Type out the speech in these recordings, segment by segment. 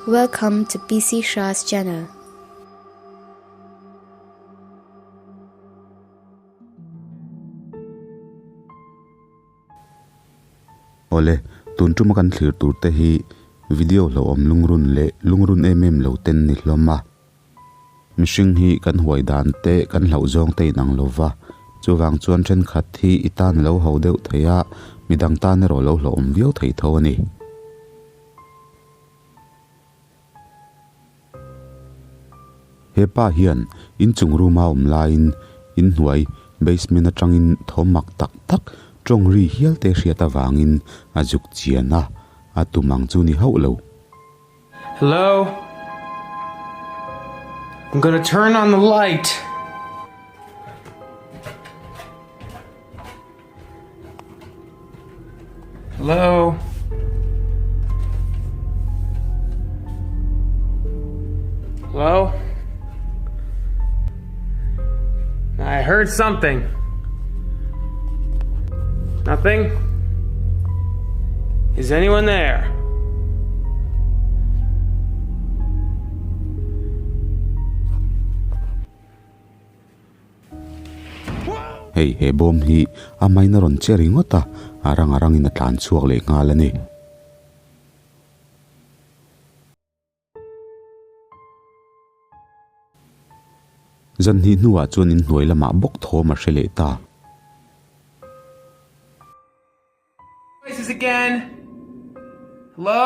Welcome to PC Shah's channel. Awle, tun tuma kan thlir tur te hi video hlauhawm lungrun leh lungrun em em lo ten ni hlawm a. Mihring hi kan huai dan te kan hlauh zawng te inang lo va, chuvang chuan thenkhat hi i tan a lo ho deuh thei a, midang tan erawh lo hlauhawm viau thei tho a ni. He pa hian inchung room a awm laiin inhnuai basement atangin thawm mak tak tak tawng ri hial te hriat avangin a zuk chian a, a tum ang chu ni hauh lo. Hello? I'm gonna turn on the light. Hello? Hello? I heard something. Nothing? Is anyone there? Hei he bawm hi a main a rawn che ringawt a, a rang a rangin a tlan chhuak leh nghal a ni. Zan hnih hnuah chuan inhnuai lamah bawk thawm a hre leh ta. Voices again. Hello?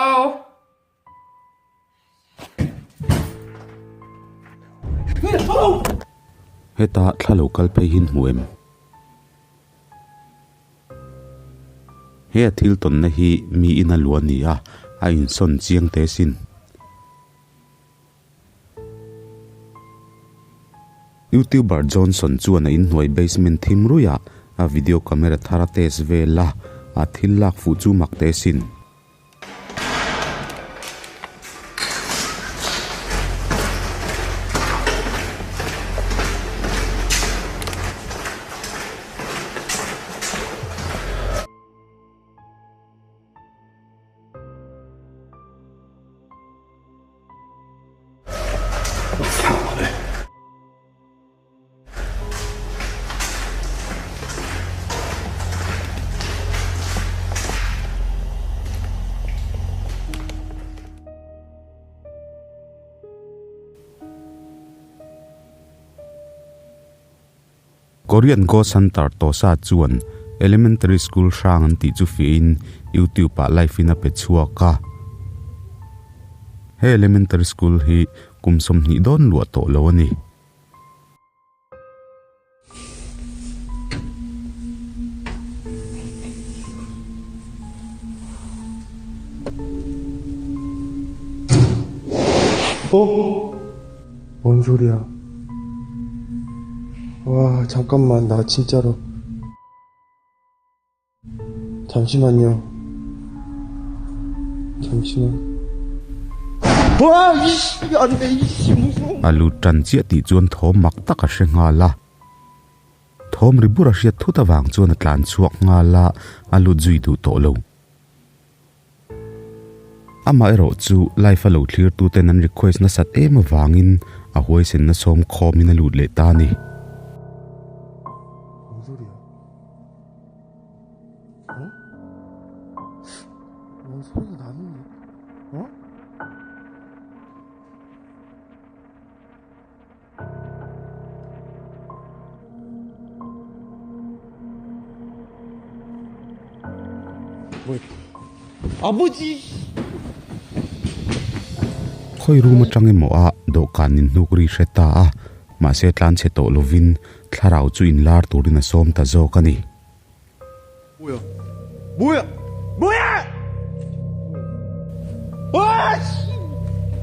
Heta thla lo kal phei hi hmu em? He a thil tawnna hi mi ina luah a ni a, a insawn chiang teh sin. Youtuber Johnson chuan a inhnuai basement thim ruihah a video camera thar a test vel a, a thil lak fuh chu mak teh sin. Korean Ghost Hunter Tosa chuan Elementary School hrang an tih chu fiahin YouTube ah live in a pe chhuak a. He Elementary School hi kum 20 dawn luah tawh lo a ni. 어? 뭔 소리야? 와, 잠깐만, 나 진짜로. 잠시만요. 잠시만. 와, 이씨, 안 돼, 이씨, 무서워. A lut tan chiah tih chuan thawm mak tak a hre nghal a. Thawm ri bur a hriat thut avang chuan a tlan chhuak nghal a, a lut zui duh tawh lo. Amaherawh chu live a lo thlir tuten an request nasat em avangin a huaisenna sawm khawmin a lut leh ta a ni. Khawi room atang emaw a dawhkan in hnuk ri hre ta a, mahse tlan chhe tawh lovin thlarau chu inlar turin a sawm ta zawk a ni.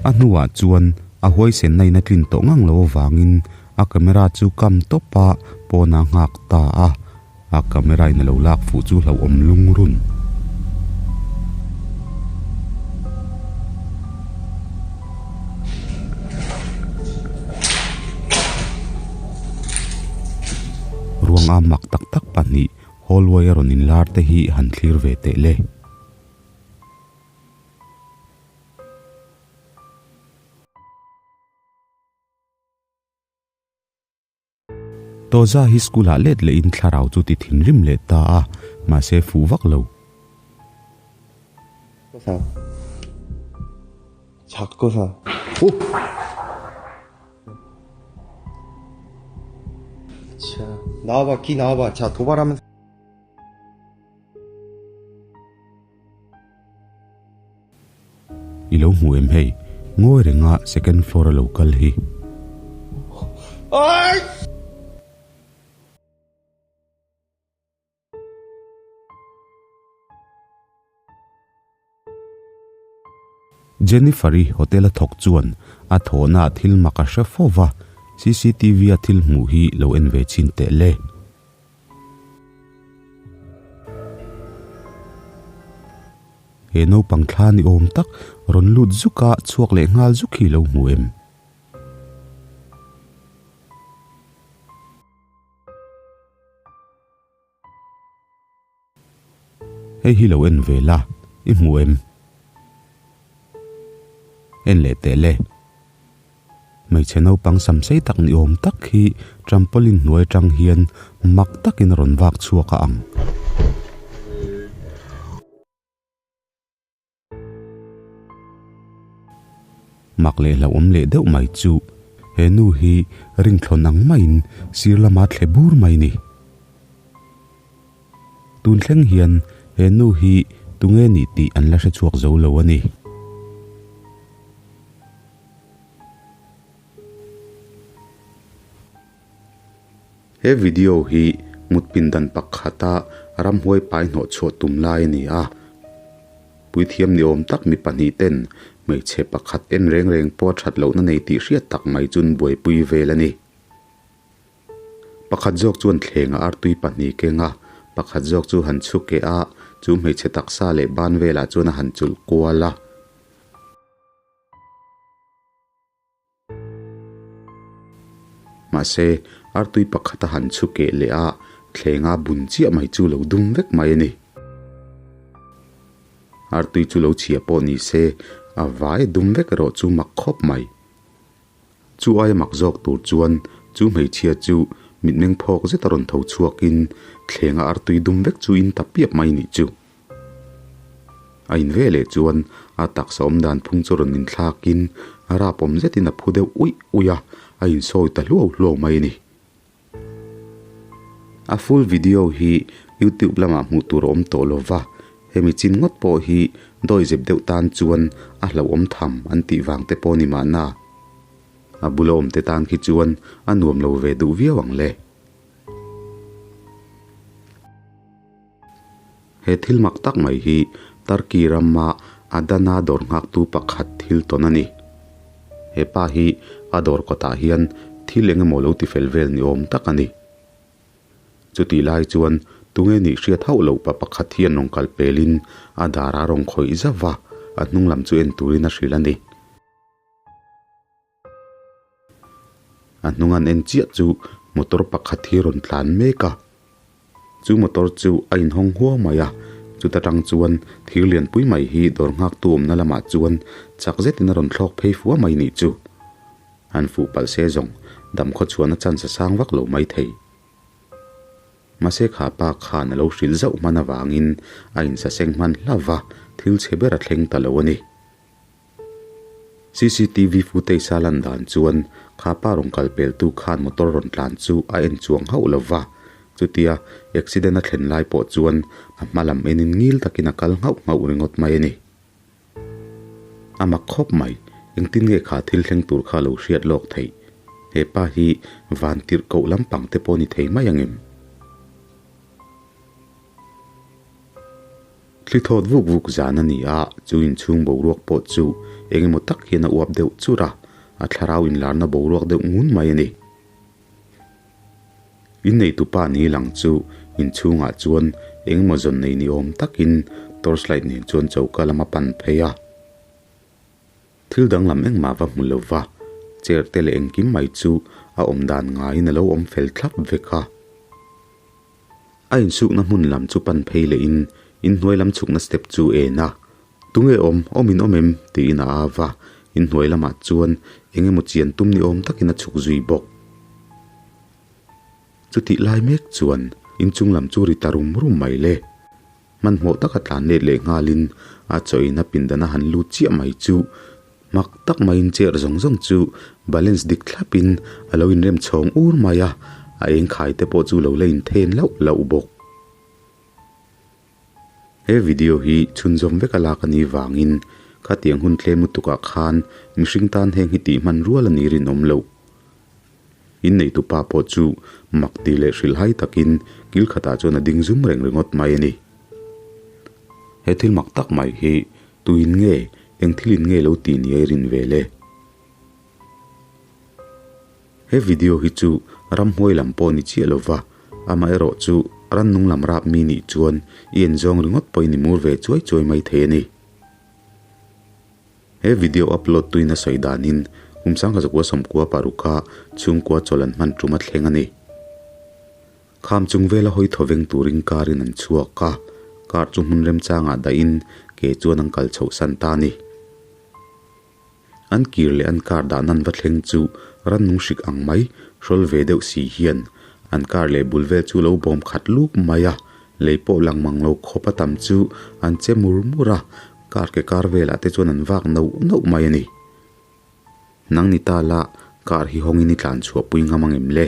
A hnuah chuan a huaisenna in a tlin tawh ngang lo avangin a camera chu kam tawp a pawn a nghak ta a, a camera in a lo lak fuh chu hlauhawm lungrun. Ruang a mak tak tak pahnih Hallway a rawn inlar te hi han thlir ve teh le. Toza hi school ah let leh in thlarau chu ti thinrim leh ta a, mahse fuh vak lo. I lo hmu em hei? Ngawi renga second floor a lo kal hi. Jennifer-i hotel a thawk chuan a thawhnaah thil mak a hre fo va, CCTV a thil hmuh hi lo en ve chhin teh le. He naupang thla ni awm tak rawn lut zuk a chhuak leh nghal zuk hi lo hmu em? Hei hi lo en ve la, i hmu em? En leh teh le. Hmeichhe naupang sam sei tak ni awm tak hi trampoline hnuai atang hian mak takin a rawn vak chhuak a ang. Mak leh hlauhawm leh deuh mai chu he nu hi ringthlawn ang maiin sir lama thle bur mai ni. Tun thleng hian he nu hi tunge nih tih an la hre chhuak zo lo a ni. He video hi mut pindan pakhata ramhuai pai hnawh chhuah tum lai a ni a. Puithiam ni awm tak mi pahnih ten hmeichhe pakhat en reng reng pawh a that lohna nei tih hriat tak mai chun buaipui vel a ni. Pakhat zawk chuan thleng a artui pahnih keng a, pakhat zawk chu han chhu keh a, chu hmeichhe taksa leh ban velah chuan a han chulh kual a. Mahse, artui pakhat a han chhu keh leh a, thlenga bun chiah mai chu lo dum vek mai a ni. Artui chu lo chhia pawh ni se, a vai dum vek erawh chu mak khawp mai. Chu aia mak zawk tur chuan chu hmeichhia chu mitmeng phawk zet a rawn tho chhuakin thlenga artui dum vek chu in ta piap mai nih chu. A in ve leh chuan a taksa awm dan phung chu rawn inthlakin a rap awm zetin a phu deuh uih uih a, a insawi ta hluau hluau mai a ni. A full video hi YouTube lamah hmuh tur a awm tawh lo va, hemi chin ngawt pawh hi dawi zep deuh tan chuan a hlauhawm tham an tih vang te pawh ni mahna. A bula awm te tan khi chuan a nuam lo ve duh viau ang le. He thil mak tak mai hi Turkey rama Adana dawr nghaktu pakhat thil tawn a ni. He pa hi a dawr kawtah hian thil eng emaw lo ti fel vel ni awm tak a ni. Chutih lai chuan tunge nih hriat hauh loh pa pakhat hian rawn kal pelin a dar a rawn khawih zauh a, a hnung lam chu en turin a hrilh a ni. A hnung an en chiah chu motor pakhat hi rawn tlan mek a chu motor chu a inhawng huau mai a chuta tang chuan thir lianpui mai hi dawr nghak tu awmna lamah chuan chak zetin a rawn thlawk phei fua mai nih chu an fuh palh se zawng dam khaw chhuahna chance a sang vak lo mai thei. Mahse kha pa khan a lo hrilh zauh hman avangin a insaseng hman hlauh va thil chhe ber a thleng ta lo a ni. Cctv footage a lan dan chuan kha pa rawn kal peltu khan motor rawn tlan chu a en chuang hauh lo va, chutia accident a thlen lai pawh chuan a hma lam enin ngil takin a kal nghauh nghauh ringawt mai a ni. A mak khawp mai, engtin nge kha thil thleng tur kha lo hriat lawk theih? He pa hi van tirh koh lampang te pawh ni thei mai angem? Thli thawt vuk vuk zan a ni a, chu inchhung boruak pawh chu eng emaw tak hian a uap deuh chur a, a thlarau inlarna boruak deuh ngun mai a ni. Inneitu pa ni lang chu inchhungah chuan eng emaw zawn nei ni awm takin torchlight nen chuan choka lam a pan phei a. Thil danglam engmah va hmu lo va, chair te leh engkim mai chu a awm dan ngaiin a lo awm fel thlap vek a. A insukna hmun lam chu pan phei lehin inhnuai lam chhukna step chu en a, Tunge awm, awm in awm em? tiin a au va, inhnuai lamah chuan eng emaw chian tum ni awm takin a chhuk zui bawk. Chutih lai mek chuan inchung lam chu ri ta rum rum mai le. Hmanhmawh taka tlan let leh nghalin a chawina pindana han lut chiah mai chu mak tak maiin chair zawng zawng chu balance dik thlapin a lo inrem chhawng ur mai a, a eng khai te pawh chu lo la inthen lauh lauh bawk. He video hi chhunzawm vek a lak a nih vangin khatiang hun tlem lutukah khan mihring tan heng hi tih hman rual a nih rinawm loh. Inneihtupa pawh chu mak ti leh hrilhhai takin kil khatah chuan a ding zum reng ringawt mai a ni. He thil mak tak mai hi tuin nge, eng thilin nge lo tih ni a i rin ve le? He video hi chu ramhuai lam pawh ni chiah lova, amaherawh chu rannung lam rap mi nih chuan i en zawng ringawt pawhin i mur ve chuai chuai mai thei a ni. He video upload tuin a sawi danin kum sangkha zakua sawmkua paruka chhungkua chawl an hman tum a thleng a ni. Kham chung vela hawi thaw veng turin car in an chhuak a, car chu hmun remchangah dahin ke chuan an kal chhoh san ta a ni. An kir leh an car dah nan va thleng chu rannung hrik ang mai hrawl ve deuh si hian an car leh bul vel chu lo bawm khat luk mai a, lei pawh lang mang lo khawp a tam chu an che mur mur a, car ke kar velah te chuan an vak nauh nauh mai a ni. Nang ni ta la car hi hawngin i tlan chhuah pui ngam ang em le?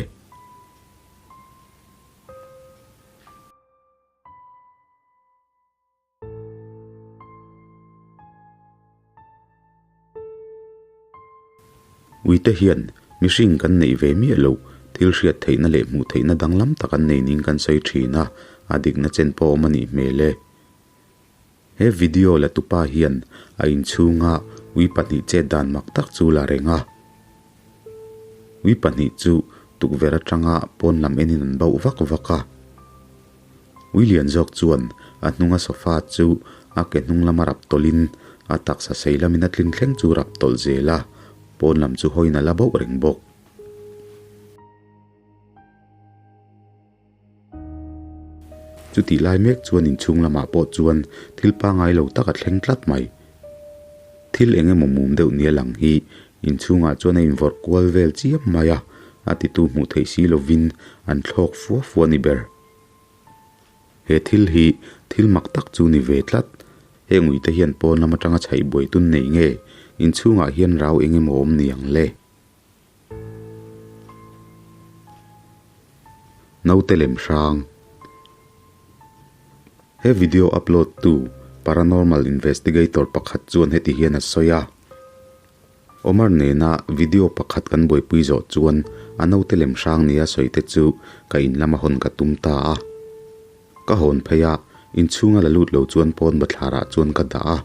Uite hian mihring kan neih ve miah loh thil hriat theihna leh hmuh theihna danglam tak an nei niin kan sawi thin a, a dikna chen pawh awm a nih hmel e. He video la tupa hian a inchhunga ui pahnih chet dan mak tak chu la reng a. Ui pahnih chu tukverh atanga pawn lam enin an bauh vak vak a. Ui lian zawk chuan a hnunga sofa chu a ke hnung lama rap tawlhin a taksa sei lamin a tling thleng chu rap tawlh zel a, pawn lam chu hawiin a la bauh reng bawk. Chutih lai mek chuan inchhung lamah pawh chuan thil pangngai lo tak a thleng tlat mai. Thil eng emaw mum deuh nia lang hi inchhungah chuan a invawrh kual vel chiam mai a, a titu hmuh theih si lovin an thlawk fua fua ni ber. He thil hi thil mak tak chu ni ve tlat. Heng uite hian pawn lam atanga chhaih buai tun nei nge inchhungah hian rau eng emaw awm ni ang le? Naute lem hrang. He video upload tu paranormal investigator pakhat chuan heti hian a sawi a, Omar nena video pakhat kan buaipui zawh chuan a naute lem hrang nia sawi te chu ka in lama hawn ka tum ta a. Ka hawn phei a, inchhunga la lut lo chuan pawn bathlarah chuan ka dah a.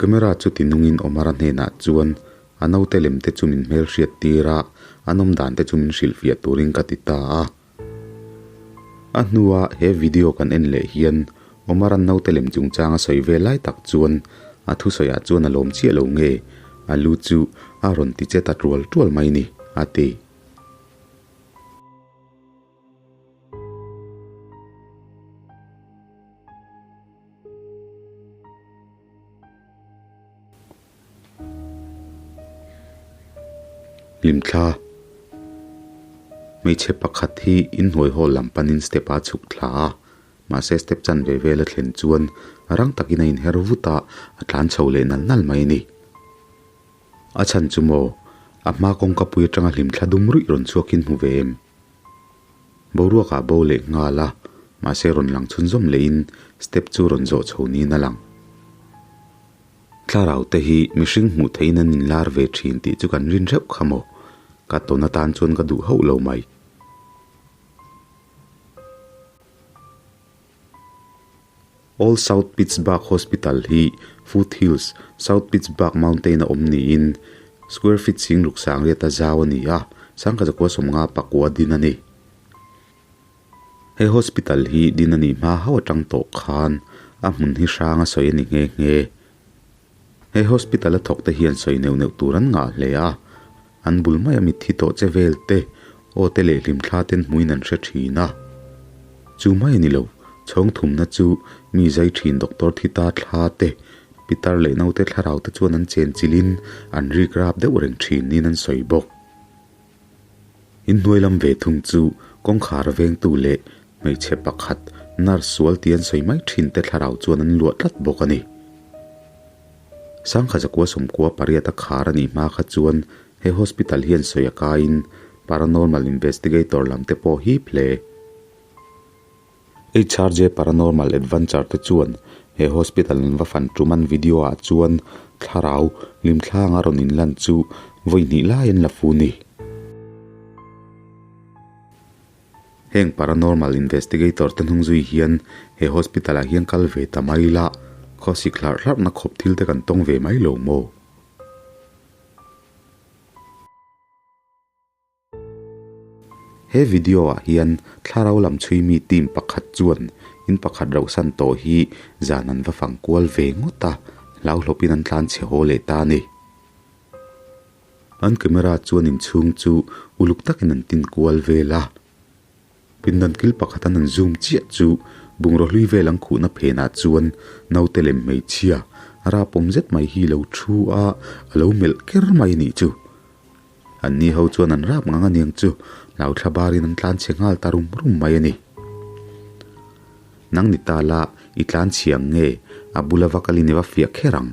Camera chu ti nungin Omar-a hnenah chuan a naute lem te chu min hmelhriat tir a, a nawm dan te chu min hrilhfiah turin ka ti ta a. A hnua he video kan en leh hian Omar-a'n naute lem chungchang a sawi vel lai tak chuan a thusawiah chuan a lawm chiah lo nge, a lu chu a rawn ti che ta tual tual mai ni, a ti. Hlimthla Hmeichhe pakhat hi inhnuai hall lam panin step a chhuk thla a, mahse step chanve vel a thlen chuan rang takin a inher vut a, a tlan chho leh nal nal mai a ni. A chhan chu maw, a hma kawngka pui atanga hlimthla dum ruih rawn chhuakin hmu ve em? Boruak ah bo leh nghal a, mahse rawn lang chhunzawm lehin step chu rawn zawh chho niin a lang. Thlarau te hi mihring hmuh theihin an inlar ve thin tih chu kan rin reuh kha maw? Ka tawn atan chuan ka duh hauh lo mai. Old South Pittsburgh Hospital hi Foothills, South Pittsburgh Mountain a awm niin square feet sing ruk sang riat a zau a ni a, sangkha zakua sawmnga pakua din a ni. He hospital hi din a nih hma hauh atang tawh khan a hmun hi hrang a sawi a ni nghe nghe. He hospital a thawk te hian sawi neuh neuh tur an ngah hle a, an bul maia mitthi tawh che vel te, aw te leh hlimthla ten hmuin an hre thin a. Chu mai a ni lo, chhawng thumna chu mi zai thin doctor thi ta thla te, pitar leh naute thlarau te chuan an chen chilhin an rik rap deuh reng thin niin an sawi bawk. Inhnuai lam ve thung chu kawngkhar vengtu leh hmeichhe pakhat nurse sual tih an sawi mai thin te thlarau chuan an luah tlat bawk a ni. Sangkha zakua sawmkua pariat a khar a nih hma kha chuan he hospital hian sawi a kaiin paranormal investigator lam te pawh hip hle. HRJ Paranormal Adventure te chuan he hospital an va fan tum an video ah chuan thlarau hlimthlanga rawn inlan chu vawi hnih lai an la fu ni. Heng paranormal investigator te hnung zui hian he hospital ah hian kal ve ta mai la, khawsik hlarh hlarh na khawp thil te kan tawng ve mai lo maw? He video ah hian thlarau lam chhui mi team pakhat chuan in pakhat rauhsan tawh hi zan an va fang kual ve ngawt a, hlauhlawpin an tlan chhe haw leh ta a ni. An camera chuan inchhung chu uluk takin an tin kual vel a. Pindan kil pakhat an han zoom chiah chu bungraw hlui vel an khuhna phenah chuan naute lem hmeichhia rapawm zet mai hi lo thu a, a lo melh ker mai a nih chu. Anni ho chuan an rap ngang aniang chu hlau thla barin an tlan chhe nghal ta rum rum mai a ni. Nang ni ta la i tlan chhi ang nge a bula va kalin i va fiah kher ang.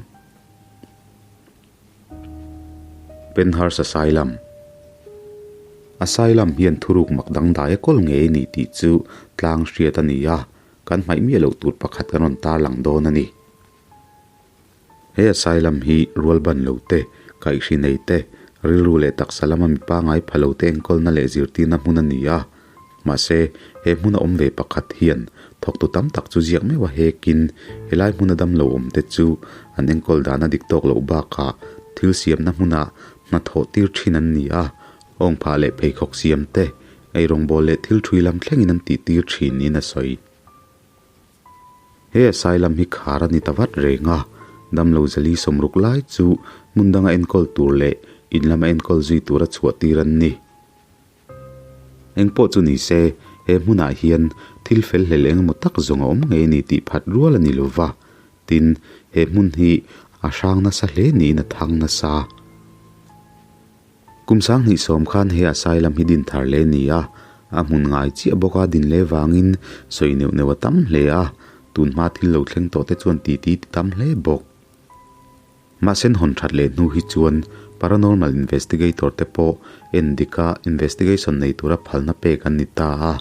Penhurst Asylum Asylum hian thuruk mak dangdai a kawl ngei a ni tih chu tlang hriat a ni a, kan hmaih miah loh tur pakhat kan rawn tarlang dawn a ni. He asylum hi rualban lo te, kaihhri nei te, rilru leh taksa lama mi pangai pha lo te enkawlna leh zirtirna hmun a ni a. Mahse, he hmuna awm ve pakhat hian thawktu tam tak chu ziak meuh a hekin helai hmuna damlo awm te chu an enkawl dana dik tawk loh bakah thil siamna hmuna hnathawh tir thin an ni a, awngphah leh pheikhawk siam te, eirawngbawl leh thil thui lam thlengin an tih tir thin niin a sawi. He asylum hi khar a ni ta vat reng a, damlo zali sawmruk lai chu hmun danga enkawl tur leh in lama enkawl zui tura chhuah tir an ni. Engpawh chu ni se, he hmunah hian thil fel hlel engemaw tak zawng a awm ngei a ni tih phat rual a ni lo va, tin, he hmun hi a hrang nasa hle niin a thang nasa. Kum sanghnih sawm khan he asylum hi din thar hle a ni a, a hmun ngai chiah bawka din hle vangin sawi neuh neuh a tam hle a, tunhma thil lo thleng tawh te chuan titi ti tam hle bawk. Mahse an hawn that leh hnu hi chuan paranormal investigator te pawh en dika investigation nei tura phalna pek an ni ta a,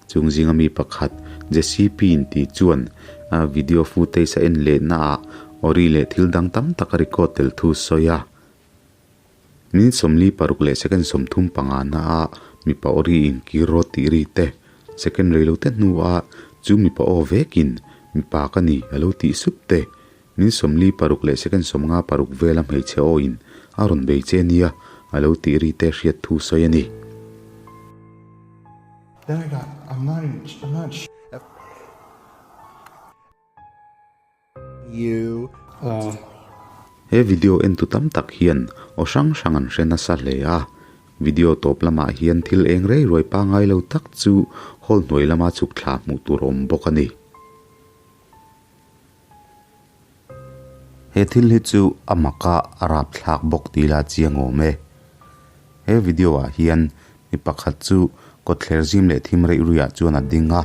chung zinga mi pakhat Jesse Pin tih chuan a video footage a en lehna ah ori leh thil dang tam tak a record tel thu sawi a. Minute 46 leh second 35 na ah mipa ori inkir rawt tih ri te second reilote hnuah chu mipa aw vekin mipa ka ni a lo tih sup te Min 46 leh second 56 vela hmeichhe awin a rawn bei che nia a lo tih ri te hriat thu sawi a ni. Then I got I'm not even I'm not sh You uh. He video entu tam tak hian aw hrang hrang an hre nasa hle a, video tawp lamah hian thil eng rei ruai pangai lo tak chu hall hnuai lama chhuk thla hmuh tur a awm bawk a ni. He thil hi chu a maka a rapthlak bawk tih ila chiang awm e. He video ah hian mi pakhat chu kawtthler zim leh thim reih ruih ah chuan a ding a,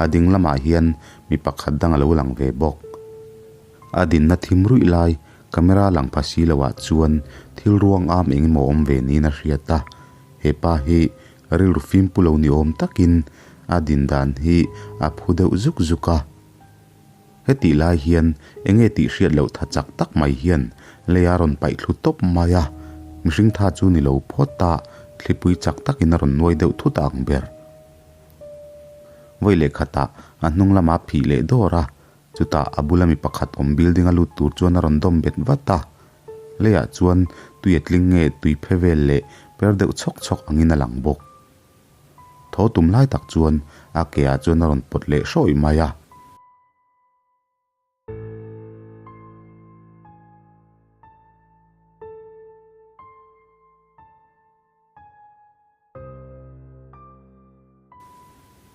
a ding lamah hian mi pakhat dang a lo lang ve bawk. A dinna thim ruih lai camera lang pha si lo ah chuan thil ruang am eng emaw awm ve niin a hriat a, he pa hi rilru fimpu lo ni awm takin a din dan hi a phu deuh zuk zuk a. Hetih lai hian enge tih hriat loh tha chak tak mai hian lei a rawn paih thlu tawp mai a, mihring tha chu ni lo phawt a, thlipui chak takin a rawn nuai deuh thut ang ber. Vawi leh khatah a hnung lama phih leh dawr a, chutah a bula mi pakhat awm building a lut tur chuan a rawn dawm bet vat a, leiah chuan tui a tling nge tui phe vel leh per deuh chhawk chhawk angin a lang bawk. Tho tum lai tak chuan a ke ah chuan a rawn pawt leh hrawih mai a.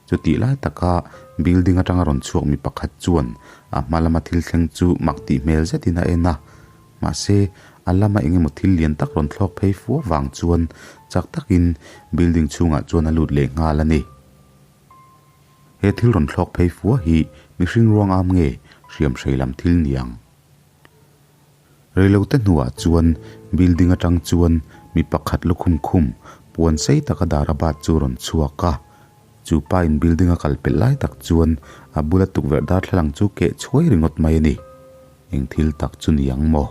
Chutih lai taka building atanga rawn chhuak mi pakhat chuan a hma lama thil thleng chu mak tih hmel zetin a en a. Mahse, a lama eng emaw thil lian tak rawn thlawk phei fua vang chuan chak takin building chhungah chuan a lut leh nghal a ni. He thil rawn thlawk phei fua hi mihring ruang am nge hriam hrei lam thil niang? Reilote hnuah chuan building atang chuan mi pakhat lukhum khum puan sei taka dar a bat chu rawn chhuak a. Chu pa in building a kal pelh lai tak chuan a bula tukverh darthlalang chu keh chhuai ringawt mai a ni. Eng thil tak chu ni ang maw?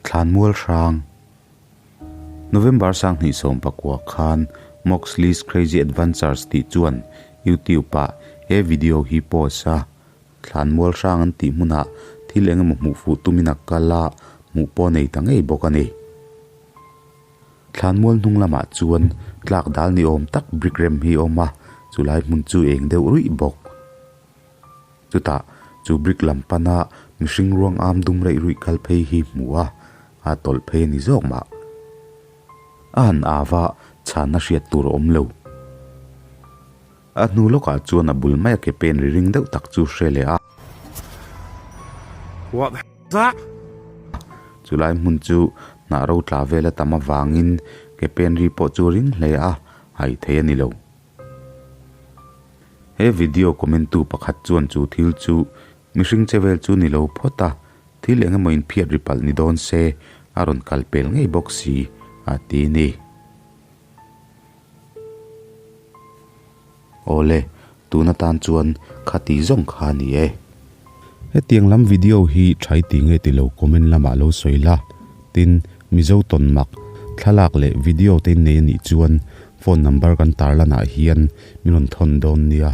Thlanmual hrang. November 2019 khan Moxley's Crazy Adventures tih chuan YouTube ah he video hi post a. Thlanmual hrang an tih hmunah thil eng emaw hmuh fuh tumin a kal a, hmuh pawh a nei ta ngei bawk a ni. Thlanmual hnung lamah chuan tlak dal ni awm tak brick rem hi a awm a, chulai hmun chu eng deuh ruih bawk. Chutah chu brick lam pana mihring ruang am dum reih ruih kal phei hi hmu a, a tawlh phei a ni zawk mah. A han au a, chhanna hriat tur a awm lo. A hnu lawkah chuan a bul maia ke pen ri ring deuh tak chu hre leh a. What the is that? Chulai hmun chu hnah ro tla vel a tam avangin ke pen ri pawh chu a ring hle a, hai thei a ni lo. He video comment tu pakhat chuan chu thil chu mihring che vel chu ni lo phawt a, thil eng emaw inphiat ri palh ni dawn se a rawn kal pel ngei bawk si a ti a ni. Awle, tun atan chuan khati zawng kha a ni e. Hetiang lam video hi thai ti nge ti lo comment lamah lo sawi la, tin Mizo tawn mak thlalak leh video te in nei a nih chuan phone number kan tarlan ah hian min rawn thawn dawn nia.